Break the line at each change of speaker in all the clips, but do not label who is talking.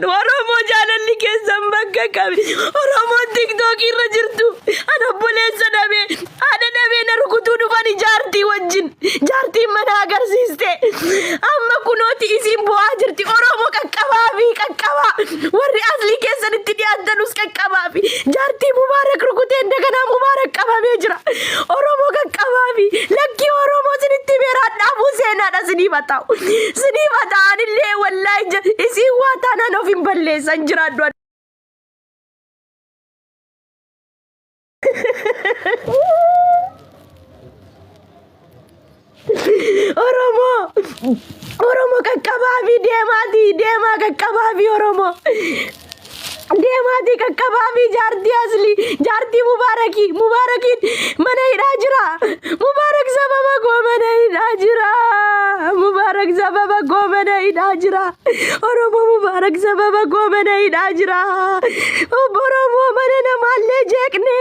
jirtan. Oromoo jaalalli keessan bakka qabe. Oromoon tiktookii irra jirtu. Ana obboleessa dhabee haadha dhabee na rukutuu dhufani jaartii wajjin. Jaartiin mana agarsiiste. Amma kunooti isiin bu'aa jirti. Oromoo qaqqabaa fi qaqqabaa. Warri aslii keessanitti dhiyaatanus qaqqabaa fi jaartii Mubaarak rukutee indaganaa Mubaarak qabamee jira. Oromoo qaqqabaa fi lakkii Oromoo sinitti beeraa dhaabuu seenaadha siniif haa ta'u. Siniif haa ta'u anillee wallaahi isiin waa taanaan of hin balleessan jiraadhu. Oromoo Oromoo qaqqabaa fi deemaatii deemaa qaqqabaa fi Oromoo deemaatii qaqqabaa fi jaartii aslii jaartii mubaarakii mubaarakiin mana hidhaa jira mubaarak sababa koo mana hidhaa jira mubaarak sababa koo mana hidhaa jira Oromoo mubaarak sababa koo mana hidhaa jira Oromoo mana namaallee jeeqne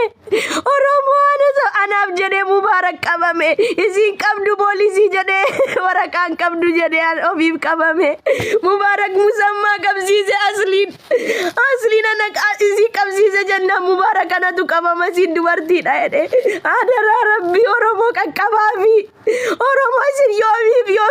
Oromoo ana anaaf jedhee mubaarak qabame isiin qabdu poolisii jedhee waraqaan qabdu jedhee an ofiif qabame mubaarak musammaa qabsiise asliin asliin ana isii qabsiise jennaan mubaarak anatu qabama isiin dubartiidha jedhee adaraa rabbii Oromoo qaqqabaafi Oromoo isin yoomiif yoo.